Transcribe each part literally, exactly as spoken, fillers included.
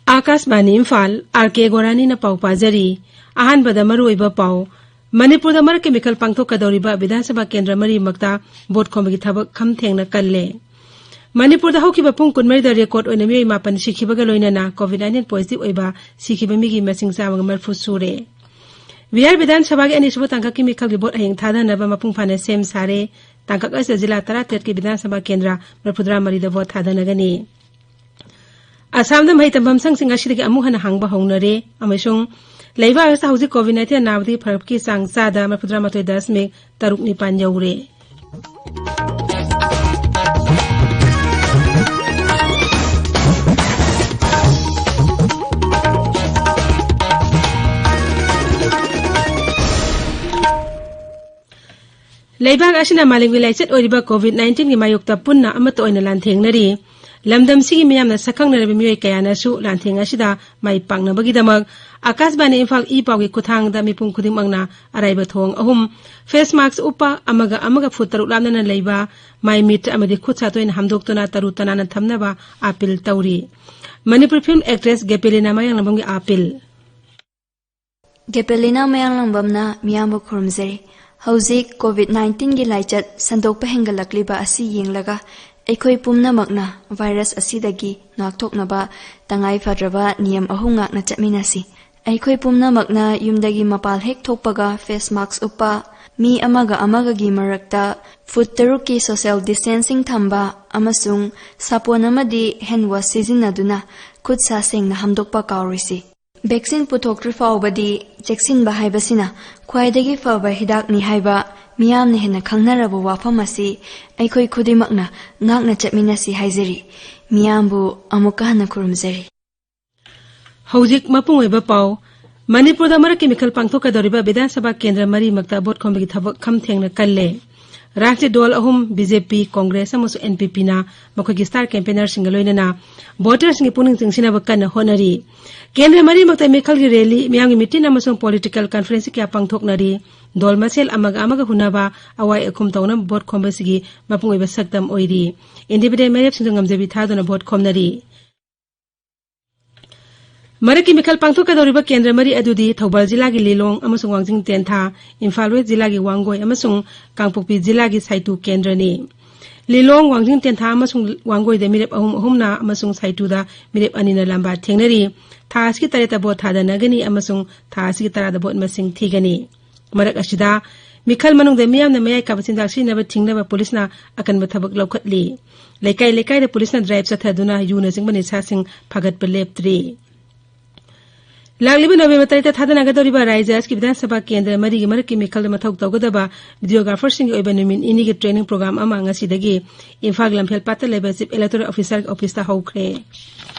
ꯑꯥꯀꯥꯁꯕꯥꯅꯤ Imphal, R ꯀꯦ ꯒꯣꯔꯥꯅꯤꯅ ꯄꯥꯎ ꯄꯥꯖꯔꯤ꯫ ꯑꯍꯥꯟꯕꯗ ꯃꯔꯨꯑꯣꯏꯕ ꯄꯥꯎ꯫ ꯃꯅꯤꯄꯨꯔꯗ ꯃꯔꯛꯀꯤ ꯃꯤꯈꯜ ꯄꯥꯡꯊꯣꯛꯀꯗꯧꯔꯤꯕ ꯕꯤꯙꯥꯟ ꯁꯚꯥ ꯀꯦꯟꯗ꯭ꯔ ꯃꯔꯤꯃꯛꯇ ꯚꯣꯠ ꯈꯣꯝꯕꯒꯤ ꯊꯕꯛ ꯈꯝ ꯊꯦꯡꯅ ꯀꯜꯂꯦ꯫ ꯃꯅꯤꯄꯨꯔꯗ ꯍꯧꯈꯤꯕ ꯄꯨꯡ ꯀꯨꯟꯃꯔꯤꯗ ꯔꯦꯀꯣꯔꯗ ꯑꯣꯏꯅ ꯃꯤꯑꯣꯏ ꯃꯥꯄꯟ ꯁꯤꯈꯤꯕꯒ ꯂꯣꯏꯅꯅ ꯀꯣꯚꯤꯗ ꯅꯥꯏꯟꯇꯤꯟ ꯄꯣꯖꯤꯇꯤꯚ ꯑꯣꯏꯕ ꯁꯤꯈꯤꯕ ꯃꯤꯒꯤ ꯃꯁꯤꯡ ꯆꯥꯝꯃꯒ ꯃꯔꯤꯐꯨ ꯁꯨꯔꯦ꯫ ꯕꯤꯍꯥꯔ ꯕꯤꯙꯥꯟ ꯁꯚꯥꯒꯤ ꯑꯅꯤꯁꯨꯕ ꯇꯥꯡꯀꯛꯀꯤ ꯃꯤꯈꯜꯒꯤ ꯚꯣꯠ ꯍꯌꯦꯡ ꯊꯥꯗꯅꯕ ꯃꯄꯨꯡ ꯐꯥꯅ ꯁꯦꯝ ꯁꯥꯔꯦ꯫ ꯇꯥꯡꯀꯛ ꯑꯁꯤꯗ ꯖꯤꯂꯥ ꯇꯔꯥꯇꯔꯦꯠꯀꯤ ꯕꯤꯙꯥꯟ ꯁꯚꯥ ꯀꯦꯟꯗ꯭ꯔ ꯃꯔꯤꯐꯨꯇꯔꯥ ꯃꯔꯤꯗ ꯚꯣꯠ ꯊꯥꯗꯅꯒꯅꯤ꯫ ꯑꯁꯥꯝꯗ ꯃꯍꯩ ꯇꯝꯐꯝ ꯁꯪꯁꯤꯡ ꯉꯁꯤꯗꯒꯤ ꯑꯃꯨꯛ ꯍꯟꯅ ꯍꯥꯡꯕ ꯍꯧꯅꯔꯦ ꯑꯃꯁꯨꯡ ꯂꯩꯕꯥꯛ ꯑꯁꯤꯗ ꯍꯧꯖꯤꯛ ꯀꯣꯚꯤꯗ ꯅꯥꯏꯟꯇꯤꯟ ꯅꯥꯕꯗꯒꯤ ꯐꯔꯛꯄꯒꯤ ꯆꯥꯡ ꯆꯥꯗ ꯃꯔꯤꯐꯨꯇꯔꯥ ꯃꯥꯊꯣꯏ ꯗꯁꯃꯤꯛ ꯇꯔꯨꯛ ꯅꯤꯄꯥꯟ ꯌꯧꯔꯦ꯫ ꯂꯩꯕꯥꯛ ꯑꯁꯤꯅ ꯃꯥꯂꯦꯝꯒꯤ ꯂꯥꯏꯆꯠ ꯑꯣꯏꯔꯤꯕ ꯀꯣꯚꯤꯗ ꯅꯥꯏꯟꯇꯤꯟꯒꯤ ꯃꯥꯌꯣꯛꯇ ꯄꯨꯟꯅ ꯑꯃꯠꯇ ꯑꯣꯏꯅ ꯂꯥꯟꯊꯦꯡꯅꯔꯤ꯫ ꯂꯝꯗꯝꯁꯤꯒꯤ ꯃꯤꯌꯥꯝꯅ ꯁꯛꯈꯪꯅꯔꯕ ꯃꯤꯑꯣꯏ ꯀꯌꯥꯅꯁꯨ ꯂꯥꯟꯊꯦꯡ ꯑꯁꯤꯗ ꯃꯥꯏ ꯄꯥꯛꯅꯕꯒꯤꯗꯃꯛ ꯑꯥꯀꯥꯁꯕꯥꯅꯤ ꯏꯝꯐꯥꯜ ꯏ ꯄꯥꯎꯒꯤ ꯈꯨꯠꯊꯥꯡꯗ ꯃꯤꯄꯨꯝ ꯈꯨꯗꯤꯡꯃꯛꯅ ꯑꯔꯥꯏꯕ ꯊꯧꯑꯣꯡ ꯑꯍꯨꯝ, ꯐꯦꯁ ꯃꯥꯛꯁ ꯎꯞꯄ, ꯑꯃꯒ ꯑꯃꯒ ꯐꯨꯠ ꯇꯔꯨꯛ ꯂꯥꯞꯅꯅ ꯂꯩꯕ, ꯃꯥꯏ ꯃꯤꯠ ꯑꯃꯗꯤ ꯈꯨꯠ ꯁꯥ ꯇꯣꯏꯅ ꯍꯥꯝꯗꯣꯛꯇꯨꯅ ꯇꯔꯨ ꯇꯅꯥꯟꯅ ꯊꯝꯅꯕ ꯑꯥꯄꯤꯜ ꯇꯧꯔꯤ꯫ ꯃꯅꯤꯄꯨꯔꯤ ꯐꯤꯂꯝ ꯑꯦꯛꯇ꯭ꯔꯦꯁ ꯒꯦꯄꯦꯂꯤꯅꯥ ꯃꯌꯥꯡꯂꯝꯕꯝꯒꯤ ꯑꯥꯄꯤꯜ꯫ ꯒꯦꯄꯦꯂꯤꯅꯥ ꯃꯌꯥꯡꯂꯝꯕꯝꯅ ꯃꯤꯌꯥꯝꯕꯨ ꯈꯨꯔꯨꯝꯖꯔꯤ꯫ ꯍꯧꯖꯤꯛ ꯀꯣꯚꯤꯗ ꯅꯥꯏꯟꯇꯤꯟꯒꯤ ꯂꯥꯏꯆꯠ ꯁꯟꯗꯣꯛꯄ ꯍꯦꯟꯒꯠꯂꯛꯂꯤꯕ ꯑꯁꯤ ꯌꯦꯡꯂꯒ ꯑꯩꯈꯣꯏ ꯄꯨꯝꯅꯃꯛꯅ ꯚꯥꯏꯔꯁ ꯑꯁꯤꯗꯒꯤ ꯉꯥꯛꯊꯣꯛꯅꯕ ꯇꯉꯥꯏ ꯐꯗ꯭ꯔꯕ ꯅꯤꯌꯝ ꯑꯍꯨꯝ ꯉꯥꯛꯅ ꯆꯠꯃꯤꯟꯅꯁꯤ꯫ ꯑꯩꯈꯣꯏ ꯄꯨꯝꯅꯃꯛꯅ ꯌꯨꯝꯗꯒꯤ ꯃꯄꯥꯜ ꯍꯦꯛ ꯊꯣꯛꯄꯒ ꯐꯦꯁ ꯃꯥꯛꯁ ꯎꯞꯄ, ꯃꯤ ꯑꯃꯒ ꯑꯃꯒꯒꯤ ꯃꯔꯛꯇ ꯐꯨꯠ ꯇꯔꯨꯛꯀꯤ ꯁꯣꯁꯤꯌꯦꯜ ꯗꯤꯁꯇꯦꯟꯁꯤꯡ ꯊꯝꯕ ꯑꯃꯁꯨꯡ ꯁꯥꯄꯣꯟ ꯑꯃꯗꯤ ꯍꯦꯟ ꯋꯥꯁ ꯁꯤꯖꯤꯟꯅꯗꯨꯅ ꯈꯨꯠ ꯁꯥ ꯁꯦꯡꯅ ꯍꯥꯝꯗꯣꯛꯄ ꯀꯥꯎꯔꯣꯏꯁꯤ꯫ ꯚꯦꯛꯁꯤꯟ ꯄꯨꯊꯣꯛꯇ꯭ꯔꯤ ꯐꯥꯎꯕꯗꯤ ꯆꯦꯛꯁꯤꯟꯕ ꯍꯥꯏꯕꯁꯤꯅ ꯈ꯭ꯋꯥꯏꯗꯒꯤ ꯐꯕ ꯍꯤꯗꯥꯛꯅꯤ ꯍꯥꯏꯕ ꯃꯤꯌꯥꯝꯅ ꯍꯦꯟꯅ ꯈꯪꯅꯔꯕ ꯋꯥꯐꯝ ꯑꯁꯤ ꯑꯩꯈꯣꯏ ꯈꯨꯗꯤꯡꯃꯛꯅ ꯉꯥꯛꯅ ꯆꯠꯃꯤꯟꯅꯁꯤ ꯍꯥꯏꯖꯔꯤ꯫ ꯃꯤꯌꯥꯝꯕꯨ ꯑꯃꯨꯛꯀ ꯍꯟꯅ ꯈꯨꯔꯨꯝꯖꯔꯤ꯫ ꯍꯧꯖꯤꯛ ꯃꯄꯨꯡ ꯑꯣꯏꯕ ꯄꯥꯎ꯫ ꯃꯅꯤꯄꯨꯔꯗ ꯃꯔꯛꯀꯤ ꯃꯤꯈꯜ ꯄꯥꯡꯊꯣꯛꯀꯗꯧꯔꯤꯕ ꯕꯤꯙꯥꯟ ꯁꯚꯥ ꯀꯦꯟꯗ꯭ꯔ ꯃꯔꯤꯃꯛꯇ ꯚꯣꯠ ꯈꯣꯝꯕꯒꯤ ꯊꯕꯛ ꯈꯝ ꯊꯦꯡꯅ ꯀꯜꯂꯦ꯫ ꯔꯥꯖ꯭ꯌ ꯗꯣꯜ ꯑꯍꯨꯝ, ꯕꯤ ꯖꯦ ꯄꯤ, ꯀꯣꯡꯒ꯭ꯔꯦꯁ ꯑꯃꯁꯨꯡ ꯑꯦꯟ ꯄꯤ ꯄꯤꯅ ꯃꯈꯣꯏꯒꯤ star campaignerꯁꯤꯡꯒ ꯂꯣꯏꯅꯅ votersꯁꯤꯡꯒꯤ ꯄꯨꯛꯅꯤꯡ ꯆꯤꯡꯁꯤꯟꯅꯕ ꯀꯟꯅ ꯍꯣꯠꯅꯔꯤ꯫ ꯀꯦꯟꯗ꯭ꯔ ꯃꯔꯤꯃꯛꯇ ꯃꯤꯈꯜꯒꯤ rally, ꯃꯤꯌꯥꯝꯒꯤ meeting ꯑꯃꯁꯨꯡ political conference ꯀꯌꯥ ꯄꯥꯡꯊꯣꯛꯅꯔꯤ꯫ ꯗꯣꯜ ꯃꯁꯦꯜ ꯑꯃꯒ ꯑꯃꯒ ꯍꯨꯟꯅꯕ, ꯑꯋꯥꯏ ꯑꯈꯨꯝ ꯇꯧꯅꯕ vote ꯈꯣꯝꯕꯁꯤꯒꯤ ꯃꯄꯨꯡ ꯑꯣꯏꯕ ꯁꯛꯇꯝ ꯑꯣꯏꯔꯤ꯫ Independent ꯃꯤꯔꯦꯞꯁꯤꯡꯁꯨ ꯉꯝꯖꯕꯤ ꯊꯥꯗꯨꯅ vote ꯈꯣꯝꯅꯔꯤ꯫ ꯃꯔꯛꯀꯤ ꯃꯤꯈꯜ ꯄꯥꯡꯊꯣꯛꯀꯗꯧꯔꯤꯕ ꯀꯦꯟꯗ꯭ꯔ ꯃꯔꯤ ꯑꯗꯨꯗꯤ ꯊꯧꯕꯥꯜ ꯖꯤꯂꯥꯒꯤ ꯂꯤꯂꯣꯡ ꯑꯃꯁꯨꯡ ꯋꯥꯡꯖꯤꯡ ꯇꯦꯟꯊꯥ, ꯏꯝꯐꯥꯜ ꯋꯦꯁ ꯖꯤꯂꯥꯒꯤ ꯋꯥꯡꯒꯣꯏ ꯑꯃꯁꯨꯡ ꯀꯥꯡꯄꯣꯛꯄꯤ ꯖꯤꯂꯥꯒꯤ ꯁꯥꯏꯇꯨ ꯀꯦꯟꯗ꯭ꯔꯅꯤ꯫ ꯂꯤꯂꯣꯡ, ꯋꯥꯡꯖꯤꯡ ꯇꯦꯟꯊꯥ ꯑꯃꯁꯨꯡ ꯋꯥꯡꯒꯣꯏꯗ ꯃꯤꯔꯦꯞ ꯑꯍꯨꯝ ꯑꯍꯨꯝꯅ ꯑꯃꯁꯨꯡ ꯁꯥꯏꯇꯨꯗ ꯃꯤꯔꯦꯞ ꯑꯅꯤꯅ ꯂꯝꯕꯥ ꯊꯦꯡꯅꯔꯤ꯫ ꯊꯥ ꯑꯁꯤꯒꯤ ꯇꯔꯦꯠꯇ vote ꯊꯥꯗꯅꯒꯅꯤ ꯑꯃꯁꯨꯡ ꯊꯥ ꯑꯁꯤꯒꯤ ꯇꯔꯥꯗ vote ꯃꯁꯤꯡ ꯊꯤꯒꯅꯤ꯫ ꯃꯔꯛ ꯑꯁꯤꯗ, ꯃꯤꯈꯜ ꯃꯅꯨꯡꯗ ꯃꯤꯌꯥꯝꯅ ꯃꯌꯥꯏ ꯀꯥꯕ ꯆꯤꯟꯖꯥꯛ ꯁꯤꯖꯤꯟꯅꯕ ꯊꯤꯡꯅꯕ ꯄꯨꯂꯤꯁꯅ ꯑꯀꯟꯕ ꯊꯕꯛ ꯂꯧꯈꯠꯂꯤ꯫ ꯂꯩꯀꯥꯏ ꯂꯩꯀꯥꯏꯗ ꯄꯨꯂꯤꯁꯅ drive ꯆꯠꯊꯗꯨꯅ ꯌꯨꯅꯆꯤꯡꯕ ꯅꯤꯁꯥꯁꯤꯡ ꯐꯥꯒꯠꯄ ꯂꯦꯞꯇ꯭ꯔꯤ꯫ ꯂꯥꯛꯂꯤꯕ ꯅꯣꯕꯦꯝꯕꯔ ꯇꯔꯦꯠꯇ ꯊꯥꯗꯅꯒꯗꯧꯔꯤꯕ ꯔꯥꯖ꯭ꯌ ꯑꯁꯤꯒꯤ ꯕꯤꯙꯥꯟ ꯁꯚꯥ ꯀꯦꯟꯗ꯭ꯔ ꯃꯔꯤꯒꯤ ꯃꯔꯛꯀꯤ ꯃꯤꯈꯜꯗ ꯃꯊꯧ ꯇꯧꯒꯗꯕ videographerꯁꯤꯡꯒꯤ ꯑꯣꯏꯕ ꯅꯨꯃꯤꯠ ꯅꯤꯅꯤꯒꯤ training program ꯑꯃ ꯉꯁꯤꯗꯒꯤ ꯏꯝꯐꯥꯜꯒꯤ ꯂꯝꯐꯦꯜ ꯄꯥꯠꯇ ꯂꯩꯕ Chief Electoral Officerꯒꯤ officeꯇ ꯍꯧꯈ꯭ꯔꯦ꯫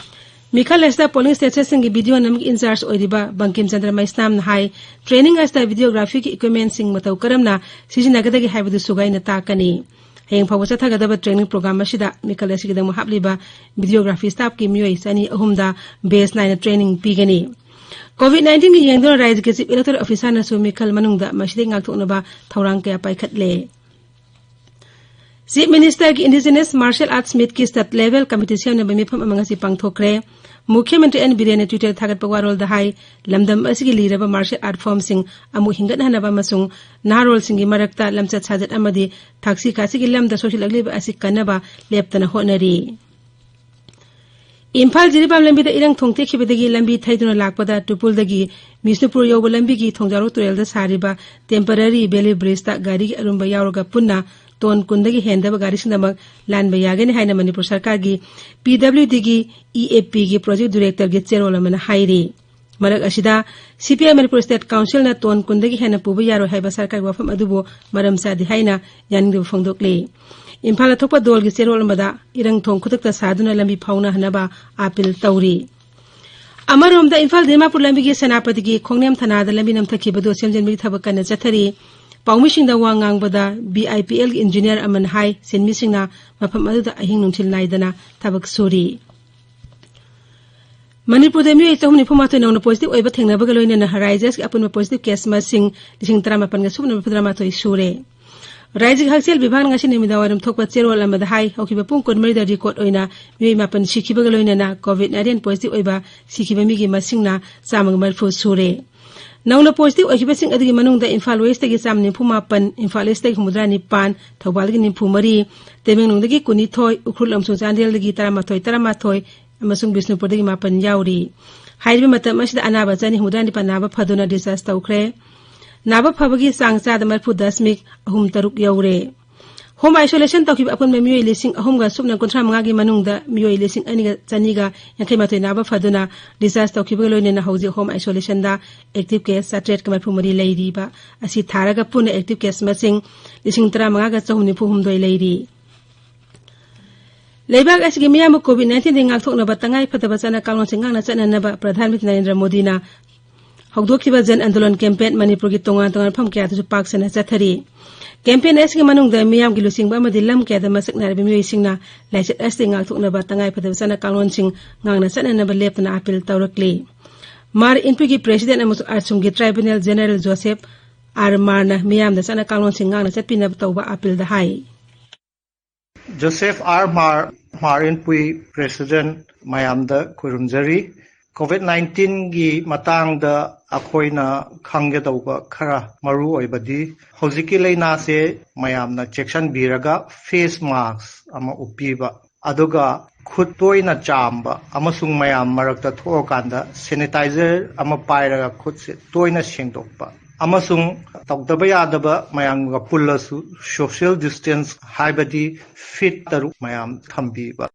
ꯃꯤꯈꯜ ꯑꯁꯤꯗ polling stationꯁꯤꯡꯒꯤ video ꯅꯝꯕꯒꯤ in-charge ꯑꯣꯏꯔꯤꯕ ꯕꯪꯀꯤꯝ ꯆꯟꯗ꯭ꯔ ꯃꯩꯁꯅꯥꯝꯅ ꯍꯥꯏ, training ꯑꯁꯤꯗ videographyꯒꯤ equipmentꯁꯤꯡ ꯃꯇꯧ ꯀꯔꯝꯅ ꯁꯤꯖꯤꯟꯅꯒꯗꯒꯦ ꯍꯥꯏꯕꯗꯨ ꯁꯨꯒꯥꯏꯅ ꯇꯥꯛꯀꯅꯤ꯫ ꯍꯌꯦꯡ ꯐꯥꯎꯕ ꯆꯠꯊꯒꯗꯕ training program ꯑꯁꯤꯗ ꯃꯤꯈꯜ ꯑꯁꯤꯒꯤꯗꯃꯛ ꯍꯥꯞꯂꯤꯕ videography staffꯀꯤ ꯃꯤꯑꯣꯏ ꯆꯅꯤ ꯑꯍꯨꯝꯗ batch ꯅꯥꯏꯅ training ꯄꯤꯒꯅꯤ꯫ COVID nineteenꯒꯤ ꯌꯦꯡꯗꯨꯅ ꯔꯥꯖ꯭ꯌꯒꯤ Chief Electoral Officerꯅꯁꯨ ꯃꯤꯈꯜ ꯃꯅꯨꯡꯗ ꯃꯁꯤꯗꯒꯤ ꯉꯥꯛꯊꯣꯛꯅꯕ ꯊꯧꯔꯥꯡ ꯀꯌꯥ ꯄꯥꯏꯈꯠꯂꯦ꯫ Chief Ministerꯒꯤ Indigenous Martial Arts Meetꯀꯤ state level committee ꯁꯦꯝꯅꯕ ꯃꯤꯐꯝ ꯑꯃ ꯉꯁꯤ ꯄꯥꯡꯊꯣꯛꯈ꯭ꯔꯦ꯫ ꯃꯨꯈ꯭ꯌ ꯃꯟꯇ꯭ꯔꯤ ꯑꯦꯟ ꯕꯤꯔꯦꯟꯅ Twitterꯗ ꯊꯥꯒꯠꯄ ꯋꯥꯔꯣꯜꯗ ꯍꯥꯏ, ꯂꯝꯗꯝ ꯑꯁꯤꯒꯤ ꯂꯤꯔꯕ martial art formꯁꯤꯡ ꯑꯃꯨꯛ ꯍꯤꯡꯒꯠꯍꯟꯅꯕ ꯑꯃꯁꯨꯡ ꯅꯍꯥꯔꯣꯜꯁꯤꯡꯒꯤ ꯃꯔꯛꯇ ꯂꯝꯆꯠ ꯁꯥꯖꯠ ꯑꯃꯗꯤ ꯊꯛꯁꯤ ꯈꯥꯁꯤꯒꯤ ꯂꯝꯗ ꯁꯣꯛꯆꯤꯜꯂꯛꯂꯤꯕ ꯑꯁꯤ ꯀꯟꯅꯕ ꯂꯦꯞꯇꯅ ꯍꯣꯠꯅꯔꯤ꯫ ꯏꯝꯐꯥꯜ ꯖꯤꯔꯤꯕꯥꯝ ꯂꯝꯕꯤꯗ ꯏꯔꯪ ꯊꯣꯡ ꯇꯦꯛꯈꯤꯕꯗꯒꯤ ꯂꯝꯕꯤ ꯊꯩꯗꯨꯅ ꯂꯥꯛꯄꯗ ꯇꯨꯄꯨꯜꯗꯒꯤ ꯕꯤꯁꯅꯨꯄꯨꯔ ꯌꯧꯕ ꯂꯝꯕꯤꯒꯤ ꯊꯣꯡꯖꯥꯎꯔꯣꯛ ꯇꯨꯔꯦꯜꯗ ꯁꯥꯔꯤꯕ temporary bailey bridgeꯇ ꯒꯥꯔꯤꯒꯤ ꯑꯔꯨꯝꯕ ꯌꯥꯎꯔꯒ ꯄꯨꯟꯅ ꯇꯣꯟ ꯀꯨꯟꯗꯒꯤ ꯍꯦꯟꯗꯕ ꯒꯥꯔꯤꯁꯤꯡꯗꯃꯛ ꯂꯥꯟꯕ ꯌꯥꯒꯅꯤ ꯍꯥꯏꯅ ꯃꯅꯤꯄꯨꯔ ꯁꯔꯀꯥꯔꯒꯤ ꯄꯤ ꯗꯕ꯭ꯂꯤꯎ ꯗꯤꯒꯤ ꯏ ꯑꯦ ꯄꯤꯒꯤ project directorꯒꯤ ꯆꯦꯔꯣꯜ ꯑꯃꯅ ꯍꯥꯏꯔꯤ꯫ ꯃꯔꯛ ꯑꯁꯤꯗ, C P I Manipur State Councilꯅ ꯇꯣꯟ ꯀꯨꯟꯗꯒꯤ ꯍꯦꯟꯅ ꯄꯨꯕ ꯌꯥꯔꯣꯏ ꯍꯥꯏꯕ ꯁꯔꯀꯥꯔꯒꯤ ꯋꯥꯐꯝ ꯑꯗꯨꯕꯨ ꯃꯔꯝ ꯆꯥꯗꯦ ꯍꯥꯏꯅ ꯌꯥꯅꯤꯡꯗꯕ ꯐꯣꯡꯗꯣꯛꯂꯤ꯫ ꯏꯝꯐꯥꯜꯗ ꯊꯣꯛꯄ ꯗꯣꯜꯒꯤ ꯆꯦꯔꯣꯜ ꯑꯃꯗ ꯏꯔꯪ ꯊꯣꯡ ꯈꯨꯗꯛꯇ ꯁꯥꯗꯨꯅ ꯂꯝꯕꯤ ꯐꯥꯎꯅꯍꯟꯅꯕ appeal ꯇꯧꯔꯤ꯫ ꯑꯃꯔꯣꯝꯗ, ꯏꯝꯐꯥꯜ ꯗꯤꯃꯥꯄꯨꯔ ꯂꯝꯕꯤꯒꯤ ꯁꯦꯅꯥꯄꯇꯤꯒꯤ ꯈꯣꯡꯅꯦꯝ ꯊꯅꯥꯗ ꯂꯝꯕꯤ ꯅꯝꯊꯈꯤꯕꯗꯨ ꯁꯦꯝꯖꯤꯟꯕꯒꯤ ꯊꯕꯛ ꯀꯟꯅ ꯆꯠꯊꯔꯤ꯫ ꯄꯥꯎꯃꯤꯁꯤꯡꯗ ꯋꯥ ꯉꯥꯡꯕꯗ B I P algae engineer ꯑꯃꯅ ꯍꯥꯏ, ꯁꯤꯟꯃꯤꯁꯤꯡꯅ ꯃꯐꯝ ꯑꯗꯨꯗ ꯑꯍꯤꯡ ꯅꯨꯡꯊꯤꯜ ꯅꯥꯏꯗꯅ ꯊꯕꯛ ꯁꯨꯔꯤ꯫ ꯃꯅꯤꯄꯨꯔꯗ ꯃꯤꯑꯣꯏ ꯆꯍꯨꯝ ꯅꯤꯐꯨ ꯃꯥꯊꯣꯏ ꯅꯧꯅ ꯄꯣꯖꯤꯇꯤꯚ ꯑꯣꯏꯕ ꯊꯦꯡꯅꯕꯒ ꯂꯣꯏꯅꯅ ꯔꯥꯏꯖ꯭ꯌ ꯑꯁꯤꯒꯤ ꯑꯄꯨꯟꯕ ꯄꯣꯖꯤꯇꯤꯚ ꯀꯦꯁ ꯃꯁꯤꯡ ꯂꯤꯁꯤꯡ ꯇꯔꯥꯃꯥꯄꯟꯒ ꯁꯨꯞꯅ ꯃꯔꯤꯐꯨꯇꯔꯥ ꯃꯥꯊꯣꯏ ꯁꯨꯔꯦ꯫ ꯔꯥꯏꯖ꯭ꯌꯒꯤ ꯍꯛꯁꯦꯜ ꯕꯤꯚꯥꯒꯅ ꯉꯁꯤ ꯅꯨꯃꯤꯗꯥꯡꯋꯥꯏꯔꯝ ꯊꯣꯛꯄ ꯆꯦꯔꯣꯜ ꯑꯃꯗ ꯍꯥꯏ, ꯍꯧꯈꯤꯕ ꯄꯨꯡ ꯀꯨꯟꯃꯔꯤꯗ ꯔꯦꯀꯣꯔꯗ ꯑꯣꯏꯅ ꯃꯤꯑꯣꯏ ꯃꯥꯄꯟ ꯁꯤꯈꯤꯕꯒ ꯂꯣꯏꯅꯅ ꯀꯣꯚꯤꯗ ꯅꯥꯏꯟꯇꯤꯟ ꯄꯣꯖꯤꯇꯤꯚ ꯑꯣꯏꯕ ꯁꯤꯈꯤꯕ ꯃꯤꯒꯤ ꯃꯁꯤꯡꯅ ꯆꯥꯝꯃꯒ ꯃꯔꯤꯐꯨ ꯁꯨꯔꯦ꯫ ꯅꯧꯅ ꯄꯣꯖꯤꯇꯤꯚ ꯑꯣꯏꯈꯤꯕꯁꯤꯡ ꯑꯗꯨꯒꯤ ꯃꯅꯨꯡꯗ ꯏꯝꯐꯥꯜ ꯋꯦꯁꯇꯒꯤ ꯆꯥꯝꯃ ꯅꯤꯐꯨ ꯃꯥꯄꯟ, ꯏꯝꯐꯥꯜ ꯏꯁꯇꯒꯤ ꯍꯨꯝꯐꯨꯇꯔꯥ ꯅꯤꯄꯥꯟ, ꯊꯧꯕꯥꯜꯗꯒꯤ ꯅꯤꯐꯨ ꯃꯔꯤ, ꯇꯃꯦꯡꯂꯣꯡꯗꯒꯤ ꯀꯨꯟꯅꯤꯊꯣꯏ, ꯎꯈ꯭ꯔꯨꯜ ꯑꯃꯁꯨꯡ ꯆꯥꯟꯗꯦꯜꯗꯒꯤ ꯇꯔꯥꯃꯥꯊꯣꯏ, ꯇꯔꯥꯃꯥꯊꯣꯏ ꯑꯃꯁꯨꯡ ꯕꯤꯁꯅꯨꯄꯨꯔꯗꯒꯤ ꯃꯥꯄꯟ ꯌꯥꯎꯔꯤ꯫ ꯍꯥꯏꯔꯤꯕ ꯃꯇꯝ ꯑꯁꯤꯗ ꯑꯅꯥꯕ ꯆꯅꯤ ꯍꯨꯝꯐꯨꯇꯔꯥ ꯅꯤꯄꯥꯟ ꯅꯥꯕ ꯐꯗꯨꯅ ꯗꯤꯁꯆꯥꯔꯖ ꯇꯧꯈ꯭ꯔꯦ꯫ ꯅꯥꯕ ꯐꯕꯒꯤ ꯆꯥꯡ ꯆꯥꯗ ꯃꯔꯤꯐꯨ ꯗꯁꯃꯤꯛ ꯑꯍꯨꯝ ꯇꯔꯨꯛ ꯌꯧꯔꯦ꯫ ꯍꯣꯝ ꯑꯥꯏꯁꯣꯂꯦꯁꯟ ꯇꯧꯈꯤꯕ ꯑꯄꯨꯟꯕ ꯃꯤꯑꯣꯏ ꯂꯤꯁꯤꯡ ꯑꯍꯨꯝꯒ ꯁꯨꯞꯅ ꯀꯨꯟꯊ꯭ꯔꯥ ꯃꯉꯥꯒꯤ ꯃꯅꯨꯡꯗ ꯃꯤꯑꯣꯏ ꯂꯤꯁꯤꯡ ꯑꯅꯤꯒ ꯆꯅꯤꯒ ꯌꯥꯡꯈꯩ ꯃꯥꯊꯣꯏ ꯅꯥꯕ ꯐꯗꯨꯅ ꯗꯤꯁꯆꯥꯔꯖ ꯇꯧꯈꯤꯕꯒ ꯂꯣꯏꯅꯅ ꯍꯧꯖꯤꯛ ꯍꯣꯝ ꯑꯥꯏꯁꯣꯂꯦꯁꯟꯗ ꯑꯦꯛꯇꯤꯚ ꯀꯦꯁ ꯆꯥꯇ꯭ꯔꯦꯠꯀ ꯃꯔꯤꯐꯨ ꯃꯔꯤ ꯂꯩꯔꯤꯕ ꯑꯁꯤ ꯊꯥꯔꯒ ꯄꯨꯟꯅ ꯑꯦꯛꯇꯤꯚ ꯀꯦꯁ ꯃꯁꯤꯡ ꯂꯤꯁꯤꯡ ꯇꯔꯥꯃꯉꯥꯒ ꯆꯍꯨꯝ ꯅꯤꯐꯨ ꯍꯨꯝꯗꯣꯏ ꯂꯩꯔꯤ꯫ ꯂꯩꯕꯥꯛ ꯑꯁꯤꯒꯤ ꯃꯤꯌꯥꯝꯕꯨ ꯀꯣꯚꯤꯗ ꯅꯥꯏꯟꯇꯤꯟꯗꯒꯤ ꯉꯥꯛꯊꯣꯛꯅꯕ ꯇꯉꯥꯏ ꯐꯗꯕ ꯆꯠꯅ ꯀꯥꯡꯂꯣꯟꯁꯤꯡ ꯉꯥꯛꯅ ꯆꯠꯅꯅꯕ ꯄ꯭ꯔꯙꯥꯟ ꯃꯟꯇ꯭ꯔꯤ ꯅꯔꯦꯟꯗ꯭ꯔ ꯃꯣꯗꯤꯅ ꯍꯧꯗꯣꯛꯈꯤꯕ ꯖꯟ ꯑꯟꯗꯣꯂꯟ ꯀꯦꯝꯄꯦꯟ ꯃꯅꯤꯄꯨꯔꯒꯤ ꯇꯣꯉꯥꯟ ꯇꯣꯉꯥꯟꯕ ꯃꯐꯝ ꯀꯌꯥꯗꯁꯨ ꯄꯥꯛ ꯁꯟꯅ ꯆꯠꯊꯔꯤ꯫ ꯀꯦꯝꯄꯦꯟ ꯑꯁꯤꯒꯤ ꯃꯅꯨꯡꯗ ꯃꯤꯌꯥꯝꯒꯤ ꯂꯨꯆꯤꯡꯕ ꯑꯃꯗꯤ ꯂꯝ ꯀꯌꯥꯗ ꯃꯁꯛ ꯅꯥꯏꯔꯕ ꯃꯤꯑꯣꯏꯁꯤꯡꯅ ꯂꯥꯏꯆꯠ ꯑꯁꯤꯗꯒꯤ ꯉꯥꯛꯊꯣꯛꯅꯕ ꯇꯉꯥꯏ ꯐꯗꯕ ꯆꯠꯅ ꯀꯥꯡꯂꯣꯟꯁꯤꯡ ꯉꯥꯛꯅ ꯆꯠꯅꯅꯕ ꯂꯦꯞꯇꯅ ꯑꯄꯤꯜ ꯇꯧꯔꯛꯂꯤ꯫ ꯃꯥꯔ ꯏꯟꯄꯨꯏꯒꯤ ꯄ꯭ꯔꯦꯁꯤꯗꯦꯟ ꯑꯃꯁꯨꯡ ꯑꯥꯔꯠꯁꯨꯝꯒꯤ ꯇ꯭ꯔꯥꯏꯕꯨꯅꯦꯜ ꯖꯦꯅꯔꯦꯜ ꯖꯣꯁꯦꯐ ꯑꯥꯔ ꯃꯥꯔꯅ ꯃꯤꯌꯥꯝꯗ ꯆꯠꯅ ꯀꯥꯡꯂꯣꯟꯁꯤꯡ ꯉꯥꯛꯅ ꯆꯠꯄꯤꯅꯕ ꯇꯧꯕ ꯑꯄꯤꯜꯗ ꯍꯥꯏ꯫ ꯖꯣꯁꯦꯐ ꯑꯥꯔ ꯃꯥꯔ, ꯃꯥꯔ ꯏꯟꯄꯨꯏ ꯄ꯭ꯔꯦꯁꯤꯗꯦꯟ, ꯃꯌꯥꯝꯗ ꯈꯨꯔꯨꯝꯖꯔꯤ꯫ ꯀꯣꯚꯤꯗ ꯅꯥꯏꯟꯇꯤꯟꯒꯤ ꯃꯇꯥꯡꯗ ꯑꯩꯈꯣꯏꯅ ꯈꯪꯒꯗꯧꯕ ꯈꯔ ꯃꯔꯨ ꯑꯣꯏꯕꯗꯤ, ꯍꯧꯖꯤꯛꯀꯤ ꯂꯥꯏꯅꯥꯁꯦ ꯃꯌꯥꯝꯅ ꯆꯦꯛꯁꯤꯟꯕꯤꯔꯒ ꯐꯦꯁ ꯃꯥꯁꯛ ꯑꯃ ꯎꯞꯄꯤꯕ, ꯑꯗꯨꯒ ꯈꯨꯠ ꯇꯣꯏꯅ ꯆꯥꯝꯕ ꯑꯃꯁꯨꯡ ꯃꯌꯥꯝ ꯃꯔꯛꯇ ꯊꯣꯛꯑꯀꯥꯟꯗ ꯁꯦꯅꯤꯇꯥꯏꯖꯔ ꯑꯃ ꯄꯥꯏꯔꯒ ꯈꯨꯠꯁꯦ ꯇꯣꯏꯅ ꯁꯦꯡꯗꯣꯛꯄ, ꯑꯃꯁꯨꯡ ꯇꯧꯗꯕ ꯌꯥꯗꯕ ꯃꯌꯥꯝꯒ ꯄꯨꯜꯂꯁꯨ ꯁꯣꯁꯤꯌꯦꯜ ꯗꯤꯁꯇꯦꯟꯁ, ꯍꯥꯏꯕꯗꯤ ꯐꯤꯠ ꯇꯔꯨꯛ ꯃꯌꯥꯝ ꯊꯝꯕꯤꯕ꯫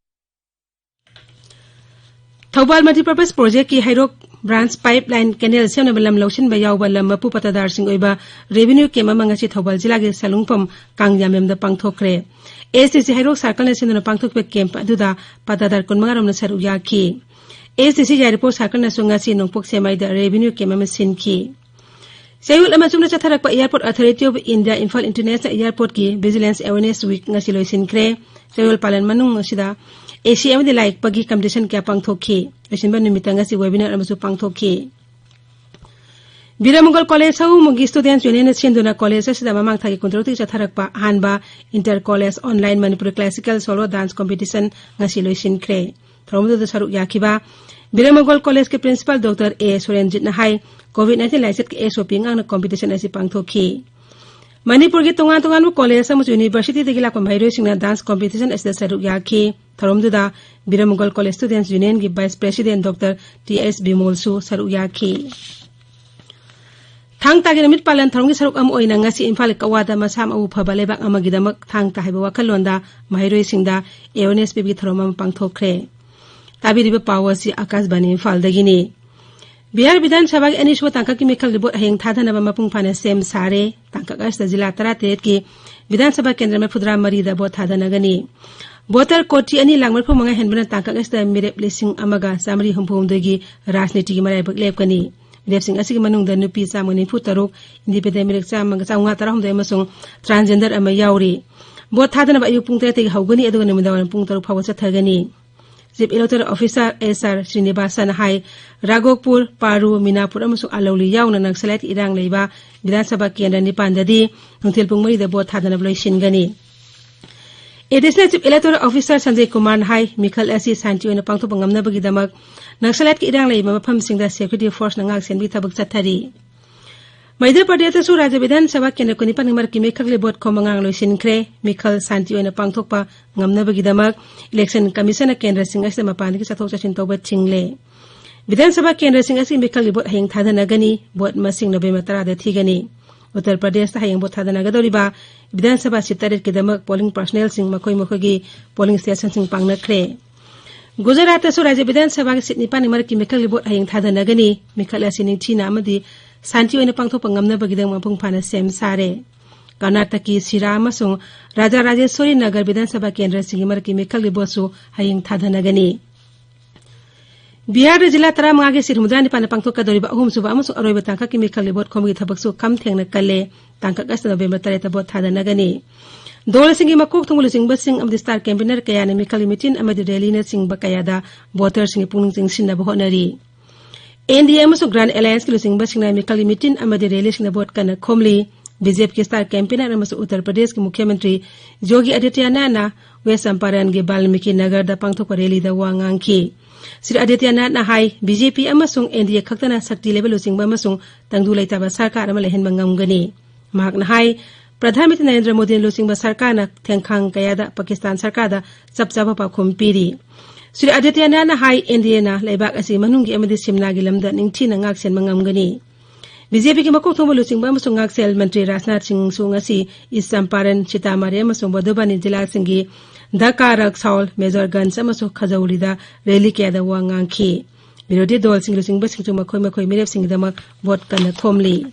ꯊꯧꯕꯥꯜ ꯃꯜꯇꯤꯄꯔꯄꯁ ꯄ꯭ꯔꯣꯖꯦꯛꯀꯤ ꯍꯩꯔꯣꯛ ꯕ꯭ꯔꯥꯟꯁ ꯄꯥꯏꯞ ꯂꯥꯏꯟ ꯀꯦꯅꯦꯜ ꯁꯦꯝꯅꯕ ꯂꯝ ꯂꯧꯁꯤꯟꯕ ꯌꯥꯎꯕ ꯂꯝ ꯃꯄꯨ ꯄꯇꯥꯗꯥꯔꯁꯤꯡ ꯑꯣꯏꯕ ꯔꯦꯚꯤꯅ꯭ꯌꯨ ꯀꯦꯝꯞ ꯑꯃ ꯉꯁꯤ ꯊꯧꯕꯥꯜ ꯖꯤꯂꯥꯒꯤ ꯁꯂꯨꯡꯐꯝ ꯀꯥꯡꯖꯥꯝꯕꯦꯝꯗ ꯄꯥꯡꯊꯣꯛꯈ꯭ꯔꯦ꯫ ꯑꯦꯁ ꯗꯤ ꯁꯤ ꯍꯩꯔꯣꯛ ꯁꯥꯔꯀꯜꯅ ꯁꯤꯟꯗꯨꯅ ꯄꯥꯡꯊꯣꯛꯈꯤꯕ ꯀꯦꯝꯞ ꯑꯗꯨꯗ ꯄꯇꯥꯗꯥꯔ ꯀꯨꯟꯃꯉꯥ ꯔꯣꯝꯅ ꯁꯔꯨꯛ ꯌꯥꯈꯤ꯫ ꯑꯦꯁ ꯗꯤ ꯁꯤ ꯌꯥꯏꯔꯤꯄꯣꯛ ꯁꯥꯔꯀꯜꯅꯁꯨ ꯉꯁꯤ ꯅꯣꯡꯄꯣꯛ ꯁꯦꯛꯃꯥꯏꯗ ꯔꯦꯚꯤꯅ꯭ꯌꯨ ꯀꯦꯝꯞ ꯑꯃ ꯁꯤꯟꯈꯤ꯫ ꯆꯌꯣꯜ ꯑꯃ ꯆꯨꯞꯅ ꯆꯠꯊꯔꯛꯄ Airport Authority of India Imphal International Airportꯀꯤ Vigilance Awareness Week ꯉꯁꯤ ꯂꯣꯏꯁꯤꯟꯈ꯭ꯔꯦ꯫ ꯆꯌꯣꯜ ꯄꯥꯂꯟ ꯃꯅꯨꯡ ꯑꯁꯤꯗ ꯑꯦꯁꯤ ꯑꯃꯗꯤ ꯂꯥꯏ ꯌꯦꯛꯄꯒꯤ competition ꯀꯌꯥ ꯄꯥꯡꯊꯣꯛꯈꯤ꯫ ꯂꯣꯏꯁꯤꯟꯕ ꯅꯨꯃꯤꯠꯇ ꯉꯁꯤ webinar ꯑꯃꯁꯨ ꯄꯥꯡꯊꯣꯛꯈꯤ꯫ ꯕꯤꯔꯃꯪꯒꯣꯜ ꯀꯣꯂꯦꯖ ꯁꯋꯨꯃꯨꯒꯤ Students Unionꯅ ꯁꯤꯟꯗꯨꯅ ꯀꯣꯂꯦꯖ ꯑꯁꯤꯗ ꯃꯃꯥꯡ ꯊꯥꯒꯤ ꯀꯨꯟꯇꯔꯨꯛꯇꯒꯤ ꯆꯠꯊꯔꯛꯄ ꯑꯍꯥꯟꯕ Inter College Online Manipuri Classical Solo Dance Competition ꯉꯁꯤ ꯂꯣꯏꯁꯤꯟꯈ꯭ꯔꯦ꯫ ꯊꯧꯔꯝ ꯑꯗꯨꯗ ꯁꯔꯨꯛ ꯌꯥꯈꯤꯕ ꯕꯤꯔꯃꯪꯒꯣꯜ ꯀꯣꯂꯦꯖꯀꯤ principal Doctor A ꯁꯨꯔꯦꯟꯖꯤꯠꯅ high, COVID nineteen ꯂꯥꯏꯆꯠꯀꯤ SOP ꯉꯥꯛꯅ competition ꯑꯁꯤ ꯄꯥꯡꯊꯣꯛꯈꯤ꯫ ꯃꯅꯤꯄꯨꯔꯒꯤ ꯇꯣꯉꯥꯟ ꯇꯣꯉꯥꯟꯕ ꯀꯣꯂꯦꯖ ꯑꯃꯁꯨꯡ universityꯗꯒꯤ ꯂꯥꯛꯄ ꯃꯍꯩꯔꯣꯏꯁꯤꯡꯅ dance competition ꯑꯁꯤꯗ ꯁꯔꯨꯛ ꯌꯥꯈꯤ꯫ ꯊꯧꯔꯝꯗꯨꯗ ꯕꯤꯔꯃꯪꯒꯣꯜ College Students Unionꯒꯤ Vice President Doctor T S ꯕꯤꯃꯣꯜꯁꯨ ꯁꯔꯨꯛ ꯌꯥꯈꯤ꯫ ꯊꯥꯡ ꯇꯥꯒꯤ ꯅꯨꯃꯤꯠ ꯄꯥꯂꯟ ꯊꯧꯔꯝꯒꯤ ꯁꯔꯨꯛ ꯑꯃ ꯑꯣꯏꯅ ꯉꯁꯤ ꯏꯝꯐꯥꯜ ꯀꯛꯋꯥꯗ ꯃꯁꯥ ꯃꯎ ꯐꯕ ꯂꯩꯕꯥꯛ ꯑꯃꯒꯤꯗꯃꯛ ꯊꯥꯡ ꯇꯥ ꯍꯥꯏꯕ ꯋꯥꯈꯜꯂꯣꯟꯗ ꯃꯍꯩꯔꯣꯏꯁꯤꯡꯗ awareness ꯄꯤꯕꯒꯤ ꯊꯧꯔꯝ ꯑꯃ ꯄꯥꯡꯊꯣꯛꯈ꯭ꯔꯦ꯫ ꯇꯥꯕꯤꯔꯤꯕ ꯄꯥꯎ ꯑꯁꯤ ꯑꯥꯀꯥꯁꯕꯥꯅꯤ ꯏꯝꯐꯥꯜꯗꯒꯤꯅꯤ꯫ ꯕꯤꯍꯥꯔ ꯕꯤꯙꯥꯟ ꯁꯚꯥꯒꯤ ꯑꯅꯤꯁꯨꯕ ꯇꯥꯡꯀꯛꯀꯤ ꯃꯤꯈꯜꯒꯤ ꯚꯣꯠ ꯍꯌꯦꯡ ꯊꯥꯗꯅꯕ ꯃꯄꯨꯡ ꯐꯥꯅ ꯁꯦꯝ ꯁꯥꯔꯦ꯫ ꯇꯥꯡꯀꯛ ꯑꯁꯤꯗ ꯖꯤꯂꯥ ꯇꯔꯥꯇꯔꯦꯠꯀꯤ ꯕꯤꯙꯥꯟ ꯁꯚꯥ ꯀꯦꯟꯗ꯭ꯔ ꯃꯔꯤꯐꯨꯇꯔꯥ ꯃꯔꯤꯗ ꯚꯣꯠ ꯊꯥꯗꯅꯒꯅꯤ꯫ Voter ꯀꯣꯇꯤ ꯑꯅꯤ ꯂꯥꯈ ꯃꯔꯤꯐꯨ ꯃꯉꯥ ꯍꯦꯟꯕꯅ ꯇꯥꯡꯀꯛ ꯑꯁꯤꯗ ꯃꯤꯔꯦꯞ ꯂꯤꯁꯤꯡ ꯑꯃꯒ ꯆꯥꯃꯔꯤ ꯍꯨꯝꯐꯨ ꯍꯨꯝꯗꯣꯏꯒꯤ ꯔꯥꯖꯅꯤꯇꯤꯒꯤ ꯃꯔꯥꯏꯕꯛ ꯂꯦꯞꯀꯅꯤ꯫ ꯃꯤꯔꯦꯞꯁꯤꯡ ꯑꯁꯤꯒꯤ ꯃꯅꯨꯡꯗ ꯅꯨꯄꯤ ꯆꯥꯝꯃ ꯅꯤꯐꯨ ꯇꯔꯨꯛ, independent ꯃꯤꯔꯦꯞ ꯆꯥꯝꯃꯒ ꯆꯥꯝꯃꯉꯥ ꯇꯔꯥꯍꯨꯝꯗꯣꯏ ꯑꯃꯁꯨꯡ transgender ꯑꯃ ꯌꯥꯎꯔꯤ꯫ ꯚꯣꯠ ꯊꯥꯗꯅꯕ ꯑꯌꯨꯛ ꯄꯨꯡ ꯇꯔꯦꯠꯇꯒꯤ ꯍꯧꯒꯅꯤ, ꯑꯗꯨꯒ ꯅꯨꯃꯤꯗꯥꯡꯋꯥꯏꯔꯝ ꯄꯨꯡ ꯇꯔꯨꯛ ꯐꯥꯎꯕ ꯆꯠꯊꯒꯅꯤ꯫ Chief Electoral Officer S R ꯁ꯭ꯔꯤꯅꯤꯕꯥꯁꯟ ꯍꯥꯏ, ꯔꯥꯒꯣꯛꯄꯨꯔ, ꯄꯥꯔꯨ, ꯃꯤꯅꯥꯄꯨꯔ ꯑꯃꯁꯨꯡ ꯑꯂꯧꯂꯤ ꯌꯥꯎꯅ ꯅꯛꯁꯂꯥꯏꯠꯀꯤ ꯏꯔꯥꯡ ꯂꯩꯕ ꯕꯤꯙꯥꯟ ꯁꯚꯥ ꯀꯦꯟꯗ꯭ꯔ ꯅꯤꯄꯥꯟꯗꯗꯤ ꯅꯨꯡꯊꯤꯜ ꯄꯨꯡ ꯃꯔꯤꯗ ꯚꯣꯠ ꯊꯥꯗꯅꯕ ꯂꯣꯏꯁꯤꯟꯒꯅꯤ꯫ Additional Chief Electoral Officer Sanjay ꯀꯨꯃꯥꯔꯅ ꯍꯥꯏ, ꯃꯤꯈꯜ ꯑꯁꯤ ꯁꯥꯟꯇꯤ ꯑꯣꯏꯅ ꯄꯥꯡꯊꯣꯛꯄ ꯉꯝꯅꯕꯒꯤꯗꯃꯛ ꯅꯛꯁꯂꯥꯏꯠꯀꯤ ꯏꯔꯥꯡ ꯂꯩꯕ ꯃꯐꯝꯁꯤꯡꯗ security forceꯅ ꯉꯥꯛ ꯁꯦꯟꯕꯒꯤ ꯊꯕꯛ ꯆꯠꯊꯔꯤ꯫ ꯃꯙ꯭ꯌ ꯄ꯭ꯔꯗꯦꯁꯇꯁꯨ ꯔꯥꯖ꯭ꯌ ꯕꯤꯙꯥꯟ ꯁꯚꯥ ꯀꯦꯟꯗ꯭ꯔ ꯀꯨꯟꯅꯤꯄꯥꯟꯒꯤ ꯃꯔꯛꯀꯤ ꯃꯤꯈꯜꯒꯤ ꯚꯣꯠ ꯈꯣꯝꯕ ꯉꯔꯥꯡ ꯂꯣꯏꯁꯤꯟꯈ꯭ꯔꯦ꯫ ꯃꯤꯈꯜ ꯁꯥꯟꯇꯤ ꯑꯣꯏꯅ ꯄꯥꯡꯊꯣꯛꯄ ꯉꯝꯅꯕꯒꯤꯗꯃꯛ Election Commissionꯅ ꯀꯦꯟꯗ꯭ꯔꯁꯤꯡ ꯑꯁꯤꯗ ꯃꯄꯥꯟꯗꯒꯤ ꯆꯠꯊꯣꯛ ꯆꯠꯁꯤꯟ ꯇꯧꯕ ꯊꯤꯡꯂꯦ꯫ ꯕꯤꯙꯥꯟ ꯁꯚꯥ ꯀꯦꯟꯗ꯭ꯔꯁꯤꯡ ꯑꯁꯤꯒꯤ ꯃꯤꯈꯜꯒꯤ ꯚꯣꯠ ꯍꯌꯦꯡ ꯊꯥꯗꯅꯒꯅꯤ꯫ ꯚꯣꯠ ꯃꯁꯤꯡ ꯅꯕꯦꯝꯕꯔ ꯇꯔꯥꯗ ꯊꯤꯒꯅꯤ꯫ ꯎꯠꯇꯔ ꯄ꯭ꯔꯗꯦꯁꯇ ꯍꯌꯦꯡ ꯚꯣꯠ ꯊꯥꯗꯅꯒꯗꯧꯔꯤꯕ ꯕꯤꯙꯥꯟ ꯁꯚꯥ seat ꯇꯔꯦꯠꯀꯤꯗꯃꯛ polling personnelꯁꯤꯡ ꯃꯈꯣꯏ ꯃꯈꯣꯏꯒꯤ polling stationꯁꯤꯡ ꯄꯥꯡꯅꯈ꯭ꯔꯦ꯫ ꯒꯨꯖꯔꯥꯠꯇꯁꯨ ꯔꯥꯖ꯭ꯌ ꯕꯤꯙꯥꯟ ꯁꯚꯥꯒꯤ seat ꯅꯤꯄꯥꯟꯒꯤ ꯃꯔꯛꯀꯤ ꯃꯤꯈꯜꯒꯤ ꯚꯣꯠ ꯍꯌꯦꯡ ꯊꯥꯗꯅꯒꯅꯤ꯫ ꯃꯤꯈꯜ ꯑꯁꯤ ꯅꯤꯡꯊꯤꯅ ꯑꯃꯗꯤ ꯁꯥꯟꯇꯤ ꯑꯣꯏꯅ ꯄꯥꯡꯊꯣꯛꯄ ꯉꯝꯅꯕꯒꯤꯗꯃꯛ ꯃꯄꯨꯡ ꯐꯥꯅ ꯁꯦꯝ ꯁꯥꯔꯦ꯫ ꯀꯔꯅꯥꯇꯀꯀꯤ ꯁꯤꯔꯥ ꯑꯃꯁꯨꯡ ꯔꯥꯖꯥ ꯔꯥꯖꯦꯁ꯭ꯋꯔꯤ ꯅꯒꯔ ꯕꯤꯙꯥꯟ ꯁꯚꯥ ꯀꯦꯟꯗ꯭ꯔꯁꯤꯡꯒꯤ ꯃꯔꯛꯀꯤ ꯃꯤꯈꯜꯒꯤ ꯚꯣꯠꯁꯨ ꯍꯌꯦꯡ ꯊꯥꯗꯅꯒꯅꯤ꯫ ꯕꯤꯍꯥꯔꯗ ꯖꯤꯂꯥ ꯇꯔꯥꯃꯉꯥꯒꯤ ꯁꯤꯠ ꯍꯨꯝꯐꯨꯇꯔꯥꯅꯤꯄꯥꯟꯗ ꯄꯥꯡꯊꯣꯛꯀꯗꯧꯔꯤꯕ ꯑꯍꯨꯝꯁꯨꯕ ꯑꯃꯁꯨꯡ ꯑꯔꯣꯏꯕ ꯇꯥꯡꯀꯛꯀꯤ ꯃꯤꯈꯜꯒꯤ ꯚꯣꯠ ꯈꯣꯝꯕꯒꯤ ꯊꯕꯛꯁꯨ ꯈꯝ ꯊꯦꯡꯅ ꯀꯜꯂꯦ꯫ ꯇꯥꯡꯀꯛ ꯑꯁꯤꯗ ꯅꯣꯕꯦꯝꯕꯔ ꯇꯔꯦꯠꯇ ꯚꯣꯠ ꯊꯥꯗꯅꯒꯅꯤ꯫ ꯗꯣꯜꯁꯤꯡꯒꯤ ꯃꯀꯣꯛ ꯊꯣꯡꯕ ꯂꯨꯆꯤꯡꯕꯁꯤꯡ ꯑꯃꯗꯤ ꯁ꯭ꯇꯥꯔ ꯀꯦꯝꯄꯦꯅꯔ ꯀꯌꯥꯅ ꯃꯤꯈꯜꯒꯤ ꯃꯤꯇꯤꯟ ꯑꯃꯗꯤ ꯔꯦꯂꯤꯅꯆꯤꯡꯕ ꯀꯌꯥꯗ ꯚꯣꯇꯔꯁꯤꯡꯒꯤ ꯄꯨꯛꯅꯤꯡ ꯆꯤꯡꯁꯤꯟꯅꯕ ꯍꯣꯠꯅꯔꯤ꯫ ꯑꯦꯟ ꯗꯤ ꯑꯦ ꯑꯃꯁꯨꯡ ꯒ꯭ꯔꯥꯟ ꯑꯦꯂꯥꯌꯟꯁꯀꯤ ꯂꯨꯆꯤꯡꯕꯁꯤꯡꯅ ꯃꯤꯈꯜꯒꯤ ꯃꯤꯇꯤꯟ ꯑꯃꯗꯤ ꯔꯦꯂꯤꯁꯤꯡꯗ ꯚꯣꯠ ꯀꯟꯅ ꯈꯣꯝꯂꯤ꯫ ꯕꯤ ꯖꯦ ꯄꯤꯒꯤ ꯁ꯭ꯇꯥꯔ ꯀꯦꯝꯄꯦꯅꯔ ꯑꯃꯁꯨꯡ ꯎꯠꯇꯔ ꯄ꯭ꯔꯗꯦꯁꯀꯤ ꯃꯨꯈ꯭ꯌ ꯃꯟꯇ꯭ꯔꯤ ꯌꯣꯒꯤ ꯑꯗꯤꯇ꯭ꯌꯅꯥꯊꯅ ꯋꯦꯁ ꯆꯝꯄꯥꯔꯟꯒꯤ ꯕꯥꯜꯃꯤꯀꯤ ꯅꯒꯔꯗ ꯄꯥꯡꯊꯣꯛꯄ ꯔꯦꯂꯤꯗ ꯋꯥ ꯉꯥꯡꯈꯤ꯫ ꯁ꯭ꯔꯤ ꯑꯗꯤꯇ꯭ꯌꯅꯥꯊꯅ ꯍꯥꯏ, ꯕꯤ ꯖꯦ ꯄꯤ ꯑꯃꯁꯨꯡ ꯑꯦꯟ ꯗꯤ ꯑꯦ ꯈꯛꯇꯅ ꯁꯛꯇꯤ ꯂꯩꯕ ꯂꯨꯆꯤꯡꯕ ꯑꯃꯁꯨꯡ ꯇꯪꯗꯨ ꯂꯩꯇꯥꯕ ꯁꯔꯀꯥꯔ ꯑꯃ ꯂꯩꯍꯟꯕ ꯉꯝꯒꯅꯤ꯫ ꯃꯍꯥꯛꯅ ꯍꯥꯏ, ꯄ꯭ꯔꯙꯥꯟ ꯃꯟꯇ꯭ꯔꯤ ꯅꯔꯦꯟꯗ꯭ꯔ ꯃꯣꯗꯤꯅ ꯂꯨꯆꯤꯡꯕ ꯁꯔꯀꯥꯔꯅ ꯊꯦꯡꯈꯥꯡ ꯀꯌꯥꯗ ꯄꯥꯀꯤꯁꯇꯥꯟ ꯁꯔꯀꯥꯔꯗ ꯆꯞ ꯆꯥꯕ ꯄꯥꯎꯈꯨꯝ ꯄꯤꯔꯤ꯫ ꯁ꯭ꯔꯤ ꯑꯗꯤꯇ꯭ꯌꯅꯥꯊꯅ ꯍꯥꯏ, ꯑꯦꯟ ꯗꯤ ꯑꯦꯅ ꯂꯩꯕꯥꯛ ꯑꯁꯤ ꯃꯅꯨꯡꯒꯤ ꯑꯃꯗꯤ ꯁꯤꯝꯂꯥꯒꯤ ꯂꯝꯗ ꯅꯤꯡꯊꯤꯅ ꯉꯥꯛꯁꯦꯟꯕ ꯉꯝꯒꯅꯤ꯫ ꯕꯤ ꯖꯦ ꯄꯤꯒꯤ ꯃꯀꯣꯛ ꯊꯣꯡꯕ ꯂꯨꯆꯤꯡꯕ ꯑꯃꯁꯨꯡ ꯉꯥꯛꯁꯦꯜ ꯃꯟꯇ꯭ꯔꯤ ꯔꯥꯖꯅꯥꯊ ꯁꯤꯡꯁꯨ ꯉꯁꯤ ꯏꯁ ꯆꯝꯄꯥꯔꯟ, ꯁꯤꯇꯥꯃꯥꯔꯤ ꯑꯃꯁꯨꯡ ꯃꯙꯨꯕꯅꯤ ꯖꯤꯂꯥꯁꯤꯡꯒꯤ ꯙꯀꯥ, ꯔꯛꯁꯥꯎꯜ, ꯃꯦꯖꯣꯔꯒꯟꯖ ꯑꯃꯁꯨꯡ ꯈꯖꯧꯂꯤꯗ ꯔꯦꯂꯤ ꯀꯌꯥꯗ ꯋꯥ ꯉꯥꯡꯈꯤ꯫ ꯕꯤꯔꯣꯙꯤ ꯗꯣꯜꯁꯤꯡꯒꯤ ꯂꯨꯆꯤꯡꯕꯁꯤꯡꯁꯨ ꯃꯈꯣꯏ ꯃꯈꯣꯏ ꯃꯤꯔꯦꯞꯁꯤꯡꯒꯤꯗꯃꯛ ꯚꯣꯠ ꯀꯟꯅ ꯈꯣꯝꯂꯤ꯫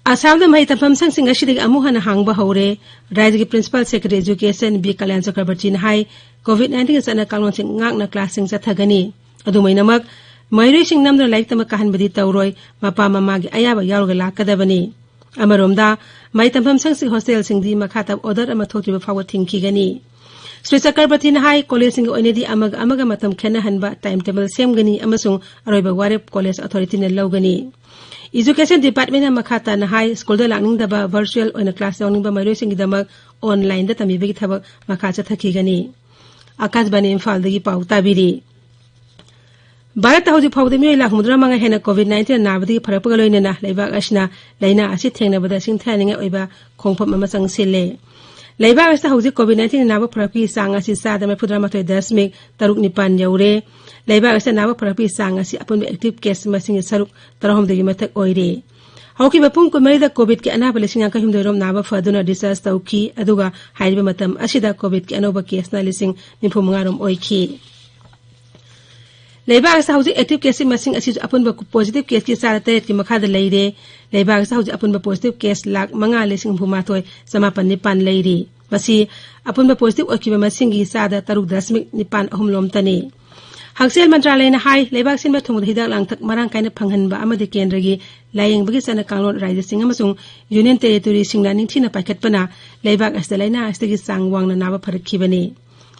ꯑꯁꯥꯝꯗ ꯃꯍꯩ ꯇꯝꯐꯝ ꯁꯪꯁꯤꯡ ꯉꯁꯤꯗꯒꯤ ꯑꯃꯨꯛ ꯍꯟꯅ ꯍꯥꯡꯕ ꯍꯧꯔꯦ꯫ ꯔꯥꯖ꯭ꯌꯒꯤ Principal Secretary Education B Kalyan ꯆꯀ꯭ꯔꯕꯔꯇꯤꯅ ꯍꯥꯏ, ꯀꯣꯚꯤꯗ ꯅꯥꯏꯟꯇꯤꯟꯒꯤ ꯆꯠꯅ ꯀꯥꯡꯂꯣꯟꯁꯤꯡ ꯉꯥꯛꯅ ꯀ꯭ꯂꯥꯁꯁꯤꯡ ꯆꯠꯊꯒꯅꯤ꯫ ꯑꯗꯨꯃꯥꯏꯅꯃꯛ, ꯃꯍꯩꯔꯣꯏꯁꯤꯡ ꯅꯝꯗꯨꯅ ꯂꯥꯏꯔꯤꯛ ꯇꯝꯕ ꯀꯥꯍꯟꯕꯗꯤ ꯇꯧꯔꯣꯏ꯫ ꯃꯄꯥ ꯃꯃꯥꯒꯤ ꯑꯌꯥꯕ ꯌꯥꯎꯔꯒ ꯂꯥꯛꯀꯗꯕꯅꯤ꯫ ꯑꯃꯔꯣꯝꯗ, ꯃꯍꯩ ꯇꯝꯐꯝ ꯁꯪꯁꯤꯡ ꯍꯣꯁꯇꯦꯜꯁꯤꯡꯗꯤ ꯃꯈꯥ ꯇꯥꯕ ꯑꯣꯔꯗꯔ ꯑꯃ ꯊꯣꯛꯇ꯭ꯔꯤꯕ ꯐꯥꯎꯕ ꯊꯤꯡꯈꯤꯒꯅꯤ꯫ ꯁ꯭ꯔꯤ ꯆꯀ꯭ꯔꯕꯔꯇꯤꯅ ꯍꯥꯏ, ꯀꯣꯂꯦꯖꯁꯤꯡꯒꯤ ꯑꯣꯏꯅꯗꯤ ꯑꯃꯒ ꯑꯃꯒ ꯃꯇꯝ ꯈꯦꯠꯅꯍꯟꯕ time table ꯁꯦꯝꯒꯅꯤ ꯑꯃꯁꯨꯡ ꯑꯔꯣꯏꯕ ꯋꯥꯔꯦꯞ ꯀꯣꯂꯦꯖ ꯑꯣꯊꯣꯔꯤꯇꯤꯅ ꯂꯧꯒꯅꯤ꯫ Education Departmentꯅ ꯃꯈꯥ ꯇꯥꯅ ꯍꯥꯏ, ꯁ꯭ꯀꯨꯜꯗ ꯂꯥꯛꯅꯤꯡꯗꯕ, virtual ꯑꯣꯏꯅ ꯀ꯭ꯂꯥꯁ ꯌꯥꯎꯅꯤꯡꯕ ꯃꯍꯩꯔꯣꯏꯁꯤꯡꯒꯤꯗꯃꯛ ꯑꯣꯟꯂꯥꯏꯟꯗ ꯇꯝꯕꯤꯕꯒꯤ ꯊꯕꯛ ꯃꯈꯥ ꯆꯠꯊꯈꯤꯒꯅꯤ꯫ ꯑꯀꯥꯁꯕꯥꯅꯤ ꯏꯝꯐꯥꯜꯗꯒꯤ ꯄꯥꯎ ꯇꯥꯕꯤꯔꯤ꯫ ꯚꯥꯔꯠꯇ ꯍꯧꯖꯤꯛ ꯐꯥꯎꯕꯗ ꯃꯤꯑꯣꯏ ꯂꯥꯈ ꯍꯨꯝꯐꯨꯇꯔꯥ ꯃꯉꯥ ꯍꯦꯟꯅ ꯀꯣꯚꯤꯗ ꯅꯥꯏꯟꯇꯤꯟ ꯅꯥꯕꯗꯒꯤ ꯐꯔꯛꯄꯒ ꯂꯣꯏꯅꯅ ꯂꯩꯕꯥꯛ ꯑꯁꯤꯅ ꯂꯥꯏꯅꯥ ꯑꯁꯤ ꯊꯦꯡꯅꯕꯗ ꯁꯤꯡꯊꯥꯅꯤꯡꯉꯥꯏ ꯑꯣꯏꯕ ꯈꯣꯡꯐꯝ ꯑꯃ ꯆꯪꯁꯤꯜꯂꯦ꯫ ꯂꯩꯕꯥꯛ ꯑꯁꯤꯗ ꯍꯧꯖꯤꯛ ꯀꯣꯚꯤꯗ ꯅꯥꯏꯟꯇꯤꯟ ꯅꯥꯕ ꯐꯔꯛꯄꯒꯤ ꯆꯥꯡ ꯑꯁꯤ ꯆꯥꯗ ꯃꯔꯤꯐꯨꯇꯔꯥ ꯃꯥꯊꯣꯏ ꯗꯁꯃꯤꯛ ꯇꯔꯨꯛ ꯅꯤꯄꯥꯟ ꯌꯧꯔꯦ꯫ ꯂꯩꯕꯥꯛ ꯑꯁꯤꯗ ꯅꯥꯕ ꯐꯔꯛꯄꯒꯤ ꯆꯥꯡ ꯑꯁꯤ ꯑꯄꯨꯟꯕ active case ꯃꯁꯤꯡꯒꯤ ꯁꯔꯨꯛ ꯇꯔꯥꯍꯨꯝꯗꯣꯏꯒꯤ ꯃꯊꯛ ꯑꯣꯏꯔꯦ꯫ ꯍꯧꯈꯤꯕ ꯄꯨꯡ ꯀꯨꯟꯃꯔꯤꯗ ꯀꯣꯚꯤꯗꯀꯤ ꯑꯅꯥꯕ ꯂꯤꯁꯤꯡ ꯌꯥꯡꯈꯩ ꯍꯨꯝꯗꯣꯏ ꯔꯣꯝ ꯅꯥꯕ ꯐꯗꯨꯅ discharge ꯇꯧꯈꯤ, ꯑꯗꯨꯒ ꯍꯥꯏꯔꯤꯕ ꯃꯇꯝ ꯑꯁꯤꯗ ꯀꯣꯚꯤꯗꯀꯤ ꯑꯅꯧꯕ ꯀꯦꯁꯅ ꯂꯤꯁꯤꯡ ꯅꯤꯐꯨ ꯃꯉꯥ ꯔꯣꯝ ꯑꯣꯏꯈꯤ꯫ ꯂꯩꯕꯥꯛ ꯑꯁꯤꯗ ꯍꯧꯖꯤꯛ active case ꯃꯁꯤꯡ ꯑꯁꯤꯁꯨ ꯑꯄꯨꯟꯕ positive caseꯀꯤ ꯆꯥꯗ ꯇꯔꯦꯠꯀꯤ ꯃꯈꯥꯗ ꯂꯩꯔꯦ꯫ ꯂꯩꯕꯥꯛ ꯑꯁꯤꯗ ꯍꯧꯖꯤꯛ ꯑꯄꯨꯟꯕ positive case ꯂꯥꯈ ꯃꯉꯥ ꯂꯤꯁꯤꯡ ꯍꯨꯝꯐꯨ ꯃꯥꯊꯣꯏ ꯆꯃꯥꯄꯟ ꯅꯤꯄꯥꯟ ꯂꯩꯔꯤ꯫ ꯃꯁꯤ ꯑꯄꯨꯟꯕ positive ꯑꯣꯏꯈꯤꯕ ꯃꯁꯤꯡꯒꯤ ꯆꯥꯗ ꯇꯔꯨꯛ ꯗꯁꯃꯤꯛ ꯅꯤꯄꯥꯟ ꯑꯍꯨꯝ ꯂꯣꯝꯇꯅꯤ꯫ ꯍꯛꯁꯦꯜ ꯃꯟꯇ꯭ꯔꯥꯂꯌꯅ ꯍꯥꯏ, ꯂꯩꯕꯥꯛ ꯁꯤꯟꯕ ꯊꯨꯡꯕꯗ ꯍꯤꯗꯥꯛ ꯂꯥꯡꯊꯛ ꯃꯔꯥꯡ ꯀꯥꯏꯅ ꯐꯪꯍꯟꯕ ꯑꯃꯗꯤ ꯀꯦꯟꯗ꯭ꯔꯒꯤ ꯂꯥꯌꯦꯡꯕꯒꯤ ꯆꯠꯅ ꯀꯥꯡꯂꯣꯟ ꯔꯥꯖ꯭ꯌꯁꯤꯡ ꯑꯃꯁꯨꯡ ꯌꯨꯅꯤꯌꯟ ꯇꯦꯔꯤꯇꯣꯔꯤꯁꯤꯡꯅ ꯅꯤꯡꯊꯤꯅ ꯄꯥꯏꯈꯠꯄꯅ ꯂꯩꯕꯥꯛ ꯑꯁꯤꯗ ꯂꯥꯏꯅꯥ ꯑꯁꯤꯗꯒꯤ ꯆꯥꯡ ꯋꯥꯡꯅ ꯅꯥꯕ ꯐꯔꯛꯈꯤꯕꯅꯤ꯫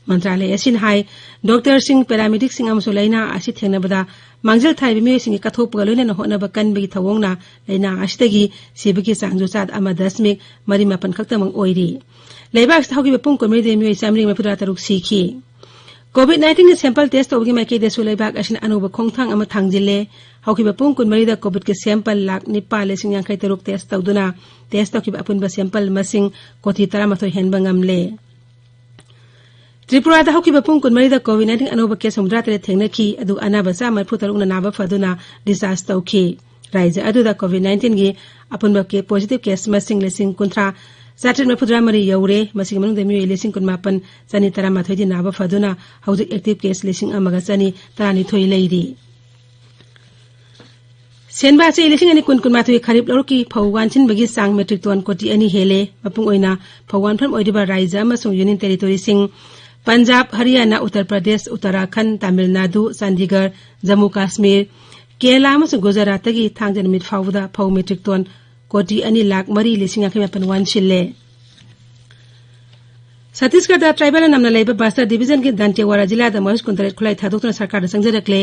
ꯃꯟꯇ꯭ꯔꯥꯂꯌ ꯑꯁꯤꯅ ꯍꯥꯏ, ꯗꯣꯛꯇꯔꯁꯤꯡ, ꯄꯦꯔꯥꯃꯦꯗꯤꯛꯁꯤꯡ ꯑꯃꯁꯨꯡ ꯂꯥꯏꯅꯥ ꯑꯁꯤ ꯊꯦꯡꯅꯕꯗ ꯃꯥꯡꯖꯤꯜ ꯊꯥꯔꯤꯕ ꯃꯤꯑꯣꯏꯁꯤꯡꯒꯤ ꯀꯠꯊꯣꯛꯄꯒ ꯂꯣꯏꯅꯅ ꯍꯣꯠꯅꯕ ꯀꯟꯕꯒꯤ ꯊꯧꯑꯣꯡꯅ ꯂꯥꯏꯅꯥ ꯑꯁꯤꯗꯒꯤ ꯁꯤꯕꯒꯤ ꯆꯥꯡꯁꯨ ꯆꯥꯗ ꯑꯃ ꯗꯁꯃꯤꯛ ꯃꯔꯤ ꯃꯥꯄꯟ ꯈꯛꯇꯃꯛ ꯑꯣꯏꯔꯤ꯫ ꯂꯩꯕꯥꯛ ꯑꯁꯤꯗ ꯍꯧꯈꯤꯕ ꯄꯨꯡ ꯀꯨꯟꯃꯔꯤꯗ ꯃꯤꯑꯣꯏ ꯆꯥꯃꯔꯤ ꯃꯔꯤꯐꯨꯇꯔꯥ ꯇꯔꯨꯛ ꯁꯤꯈꯤ꯫ COVID nineteen ꯒꯤ sample test ꯇꯧꯕꯒꯤ ꯃꯥꯏꯀꯩꯗꯁꯨ ꯂꯩꯕꯥꯛ ꯑꯁꯤꯅ ꯑꯅꯧꯕ ꯈꯣꯡꯊꯥꯡ ꯑꯃ ꯊꯥꯡꯖꯤꯜꯂꯦ꯫ ꯍꯧꯈꯤꯕ ꯄꯨꯡ ꯀꯨꯟꯃꯔꯤꯗ COVID ꯀꯤ sample ꯂꯥꯈ ꯅꯤꯄꯥꯜ ꯂꯤꯁꯤꯡ ꯌꯥꯡꯈꯩ ꯇꯔꯨꯛ test ꯇꯧꯗꯨꯅ test ꯇꯧꯈꯤꯕ ꯑꯄꯨꯟꯕ sample ꯃꯁꯤꯡ ꯀꯣꯇꯤ ꯇꯔꯥꯃꯥꯊꯣꯏ ꯍꯦꯟꯕ ꯉꯝꯂꯦ꯫ ꯇ꯭ꯔꯤꯄꯨꯔꯥꯗ ꯍꯧꯈꯤꯕ ꯄꯨꯡ ꯀꯨꯟꯃꯔꯤꯗ COVID nineteen ꯑꯅꯧꯕ case ꯍꯨꯝꯐꯨꯇꯔꯥ ꯇꯔꯦꯠ ꯊꯦꯡꯅꯈꯤ, ꯑꯗꯨꯒ ꯑꯅꯥꯕ ꯆꯥꯝꯃ ꯃꯔꯤꯐꯨ ꯇꯔꯨꯛꯅ ꯅꯥꯕ ꯐꯗꯨꯅ discharge ꯇꯧꯈꯤ꯫ ꯔꯥꯖ꯭ꯌ ꯑꯗꯨꯗ COVID nineteen ꯒꯤ ꯑꯄꯨꯟꯕ ꯀꯦ-, positive case ꯃꯁꯤꯡ ꯂꯤꯁꯤꯡ ꯀꯨꯟꯊ꯭ꯔꯥ ꯆꯥꯇ꯭ꯔꯦꯠ ꯃꯔꯤꯐꯨꯇꯔꯥ ꯃꯔꯤ ꯌꯧꯔꯦ꯫ ꯃꯁꯤꯒꯤ ꯃꯅꯨꯡꯗ ꯃꯤꯑꯣꯏ ꯂꯤꯁꯤꯡ ꯀꯨꯟꯃꯥꯄꯟ ꯆꯅꯤ ꯇꯔꯥꯃꯥꯊꯣꯏꯗꯤ ꯅꯥꯕ ꯐꯗꯨꯅ ꯍꯧꯖꯤꯛ active case ꯂꯤꯁꯤꯡ ꯑꯃꯒ ꯆꯅꯤ ꯇꯔꯥꯅꯤꯊꯣꯏ ꯂꯩꯔꯤ꯫ ꯁꯦꯟꯕꯥ ꯆꯍꯤ ꯂꯤꯁꯤꯡ ꯑꯅꯤ ꯀꯨꯟ ꯀꯨꯟꯃꯥꯊꯣꯏ ꯈꯔꯤꯞ ꯂꯧꯔꯛꯀꯤ ꯐꯧ ꯋꯥꯟꯁꯤꯟꯕꯒꯤ ꯆꯥꯡ metric ton ꯀꯣꯇꯤ ꯑꯅꯤ ꯍꯦꯜꯂꯦ꯫ ꯃꯄꯨꯡ ꯑꯣꯏꯅ ꯐꯧ ꯋꯥꯟꯐꯝ ꯑꯣꯏꯔꯤꯕ ꯔꯥꯖ꯭ꯌ ꯑꯃꯁꯨꯡ ꯌꯨꯅꯤꯌꯟ ꯇꯦꯔꯤꯇꯣꯔꯤꯁꯤꯡ ꯄꯟꯖꯥꯕ, ꯍꯔꯤꯌꯥꯅꯥ, ꯎꯠꯇꯔ ꯄ꯭ꯔꯗꯦꯁ, ꯎꯠꯇꯔꯥꯈꯟꯗ, ꯇꯥꯃꯤꯜ ꯅꯥꯗꯨ, ꯆꯥꯟꯗꯤꯒꯔ, ꯖꯝꯃꯨ ꯀꯥꯁꯃꯤꯔ, ꯀꯦꯔꯂꯥ ꯑꯃꯁꯨꯡ ꯒꯨꯖꯔꯥꯠꯇꯒꯤ ꯊꯥꯡꯖ ꯅꯨꯃꯤꯠ ꯐꯥꯎꯕꯗ ꯐꯧ metric ton ꯀꯣꯇꯤ ꯑꯅꯤ ꯂꯥꯈ ꯃꯔꯤ ꯂꯤꯁꯤꯡ ꯌꯥꯡꯈꯩ ꯃꯥꯄꯟ ꯋꯥꯟꯁꯤꯜꯂꯦ꯫ ꯁꯠꯇꯤꯁꯒꯔꯗ tribal ꯅꯝꯅ ꯂꯩꯕ ꯕꯁꯇꯔ division ꯒꯤ ꯗꯟꯇꯦꯋꯥꯔꯥ ꯖꯤꯂꯥꯗ ꯃꯍꯩꯔꯣꯏ ꯀꯨꯟꯇꯔꯦꯠ ꯈꯨꯠꯂꯥꯏ ꯊꯥꯗꯣꯛꯇꯨꯅ ꯁꯔꯀꯥꯔꯗ ꯆꯪꯖꯔꯛꯂꯦ꯫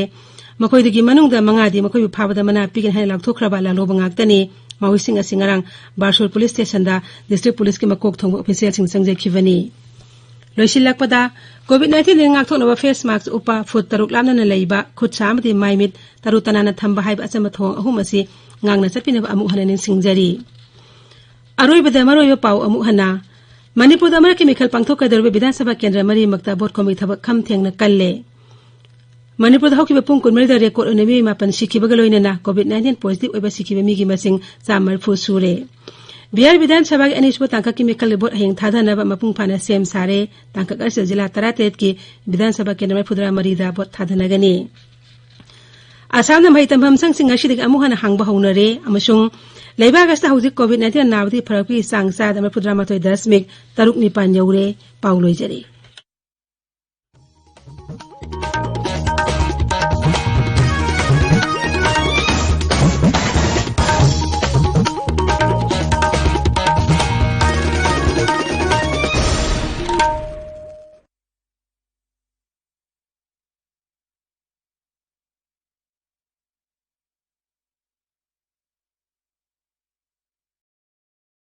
ꯃꯈꯣꯏꯗꯒꯤ ꯃꯅꯨꯡꯗ ꯃꯉꯥꯗꯤ ꯃꯈꯣꯏꯕꯨ ꯐꯥꯕꯗ ꯃꯅꯥ ꯄꯤꯒꯅꯤ ꯍꯥꯏꯅ ꯂꯥꯎꯊꯣꯛꯈ꯭ꯔꯕ ꯂꯥꯜꯍꯧꯕ ꯉꯥꯛꯇꯅꯤ꯫ ꯃꯍꯩꯔꯣꯏꯁꯤꯡ ꯑꯁꯤ ꯉꯔꯥꯡ ꯕꯥꯔꯁꯣꯔ police station ꯗ district police ꯀꯤ ꯃꯀꯣꯛ ꯊꯣꯡꯕ official ꯁꯤꯡ ꯆꯪꯖꯈꯤꯕꯅꯤ꯫ ꯂꯣꯏꯁꯤꯜꯂꯛꯄꯗ, COVID nineteen ꯗꯒꯤ ꯉꯥꯛꯊꯣꯛꯅꯕ face mask ꯎꯞꯄ, ꯐꯨꯠ ꯇꯔꯨꯛ ꯂꯥꯞꯅꯅ ꯂꯩꯕ, ꯈꯨꯠ ꯁꯥ ꯑꯃꯗꯤ ꯃꯥꯏ ꯃꯤꯠ ꯇꯔꯨ ꯇꯅꯥꯟꯅ ꯊꯝꯕ ꯍꯥꯏꯕ ꯑꯆꯝꯕ ꯊꯧꯑꯣꯡ ꯑꯍꯨꯝ ꯑꯁꯤ ꯉꯥꯛꯅ ꯆꯠꯄꯤꯅꯕ ꯑꯃꯨꯛ ꯍꯟꯅ ꯅꯤꯡꯁꯤꯡꯖꯔꯤ꯫ ꯑꯔꯣꯏꯕꯗ ꯃꯔꯨꯑꯣꯏꯕ ꯄꯥꯎ ꯑꯃꯨꯛ ꯍꯟꯅ꯫ ꯃꯅꯤꯄꯨꯔꯗ ꯃꯔꯛꯀꯤ ꯃꯤꯈꯜ ꯄꯥꯡꯊꯣꯛꯀꯗꯧꯔꯤꯕ ꯕꯤꯙꯥꯟ ꯁꯚꯥ ꯀꯦꯟꯗ꯭ꯔ ꯃꯔꯤꯃꯛꯇ ꯚꯣꯠ ꯈꯣꯝꯕꯒꯤ ꯊꯕꯛ ꯈꯝ ꯊꯦꯡꯅ ꯀꯜꯂꯦ꯫ ꯃꯅꯤꯄꯨꯔꯗ ꯍꯧꯈꯤꯕ ꯄꯨꯡ ꯀꯨꯟꯃꯔꯤꯗ record ꯑꯣꯏꯅ ꯃꯤꯑꯣꯏ ꯃꯥꯄꯟ ꯁꯤꯈꯤꯕꯒ ꯂꯣꯏꯅꯅ COVID nineteen positive ꯑꯣꯏꯕ ꯁꯤꯈꯤꯕ ꯃꯤꯒꯤ ꯃꯁꯤꯡ ꯆꯥꯝꯃ ꯃꯔꯤꯐꯨ ꯁꯨꯔꯦ꯫ ꯕꯤꯍꯥꯔ ꯕꯤꯙꯥꯟ ꯁꯚꯥꯒꯤ ꯑꯅꯤꯁꯨꯕ ꯇꯥꯡꯀꯛꯀꯤ ꯃꯤꯈꯜꯒꯤ ꯚꯣꯠ ꯍꯌꯦꯡ ꯊꯥꯗꯅꯕ ꯃꯄꯨꯡ ꯐꯥꯅ ꯁꯦꯝ ꯁꯥꯔꯦ꯫ ꯇꯥꯡꯀꯛ ꯑꯁꯤꯗ ꯖꯤꯂꯥ ꯇꯔꯥꯇꯔꯦꯠꯀꯤ ꯕꯤꯙꯥꯟ ꯁꯚꯥ ꯀꯦꯟꯗ꯭ꯔ ꯃꯔꯤꯐꯨꯇꯔꯥ ꯃꯔꯤꯗ ꯚꯣꯠ ꯊꯥꯗꯅꯒꯅꯤ꯫ ꯑꯁꯥꯝꯗ ꯃꯍꯩ ꯇꯝꯐꯝ ꯁꯪꯁꯤꯡ ꯉꯁꯤꯗꯒꯤ ꯑꯃꯨꯛ ꯍꯟꯅ ꯍꯥꯡꯕ ꯍꯧꯅꯔꯦ ꯑꯃꯁꯨꯡ ꯂꯩꯕꯥꯛ ꯑꯁꯤꯗ ꯍꯧꯖꯤꯛ COVID nineteen ꯅꯥꯕꯗꯒꯤ ꯐꯔꯛꯄꯒꯤ ꯆꯥꯡ ꯆꯥꯗ ꯃꯔꯤꯐꯨꯇꯔꯥ ꯃꯥꯊꯣꯏ ꯗꯁꯃꯤꯛ ꯇꯔꯨꯛ ꯅꯤꯄꯥꯟ ꯌꯧꯔꯦ꯫ ꯄꯥꯎ ꯂꯣꯏꯖꯔꯦ꯫